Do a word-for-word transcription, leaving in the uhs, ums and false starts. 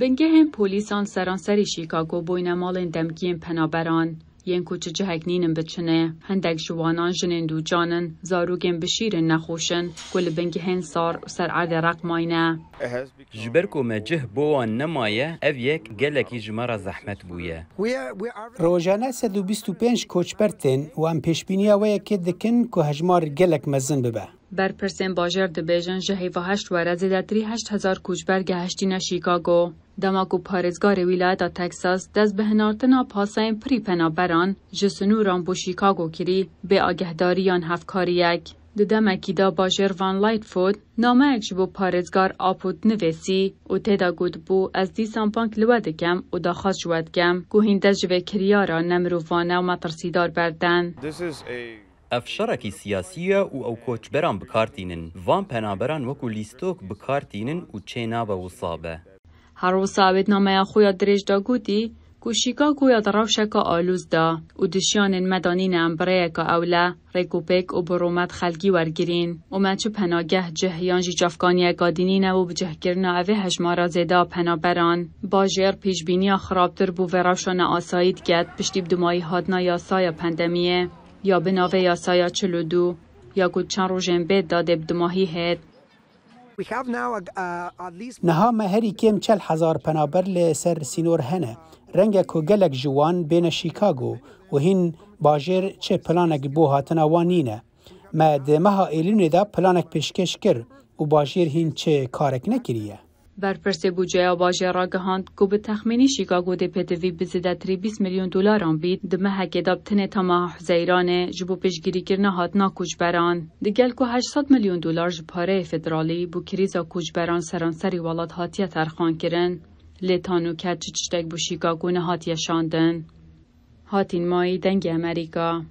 Bingehên polîsan seranserî Şîkago bûyne malên demkiyên penaberan, yên ku çi cihek nînin biçine. Hindek ji wanan jinên dûcan in, zarokên bi şîr in nexweş in, ku li bingehên sar û ser erdê req mayne. Ji ber ku me cih bo wan nemaye, ev yek gelekî ji me re zehmet bûye. Rojane sed û bîst û pênc koçber tên û em pêşbîniya wê yekê dikin ku hejmar gelek mezin bibe. Berpirsên bajêr dibêjin ji heyva heşt were zêdetirî heşt hezar koçber gehiştîne Şîkago. Dema ku parêzgarê wîlayeta Texas dest bi hinartina paseyên pirî penaberan ji sinûran bo Şîkago kirî, bê agehdariyan hevkariyek. Di demekî de bajêr Van Lightfoot nameyek ji bo parêzgar Aput nivêsî û tê de gotibû, ez dîsan bang li we dikem û daxwaz ji we dikem ku hîn dest ji vê kiryara nemirovane û metirsîdar berden. Ev şerekî siyasî ye û ew koçberan bi kar tînin. Van penaberan wekû lîstok bi kar tînin û çê nabe wisa be. Her wisa wê di nameya xwe ya dirêj de gotî ku Şîkago ya di rewşeke alûz de û di jiyanên me de nîne em bi rêyeke ewle, rêkopêk û bi rûmet xelkî wergirîn û me çi penageh, cih yan jî çavkaniyeka dî nîne bo bicihkirina evê hejmara zêde a penaberan. Bajêr pêşbîniya xirabtir bo vê rewşa neasayî dike piştî bi dumahî hatina yasaya pandemiyê ya bi navê yasaya çil û du ya ku çend rojên bê dadê bi dumahî hêt. Niha me herî kêm çel hezar penaber li ser sînor hene. Renge ku gelek ji wan bêne Şîkago û hîn bajêr çi planek bo hatina wan nîne. Me di meha Êlûnê de planek pêşkêş kir û bajêr hîn çi karek nekiriye. Berpirsê bûdceya bajêr ragihand ku bi texmînî Şîkago dê pêdivî bi zêdetirî bîst milyon dolaran bît, di mehekê de bi tenê ta meha Huzeyranê ji bo pêşgirîkirina hatina koçberan. Digel ku heşt sed milyon dolar ji pareyê federalî bo krîza koçberan seranserî welat hatiye terxankirin, lê ta nûke çi tiştek bo Şîkago nehatiye şandin. Hatîn Mayî, Dengê Emerîka.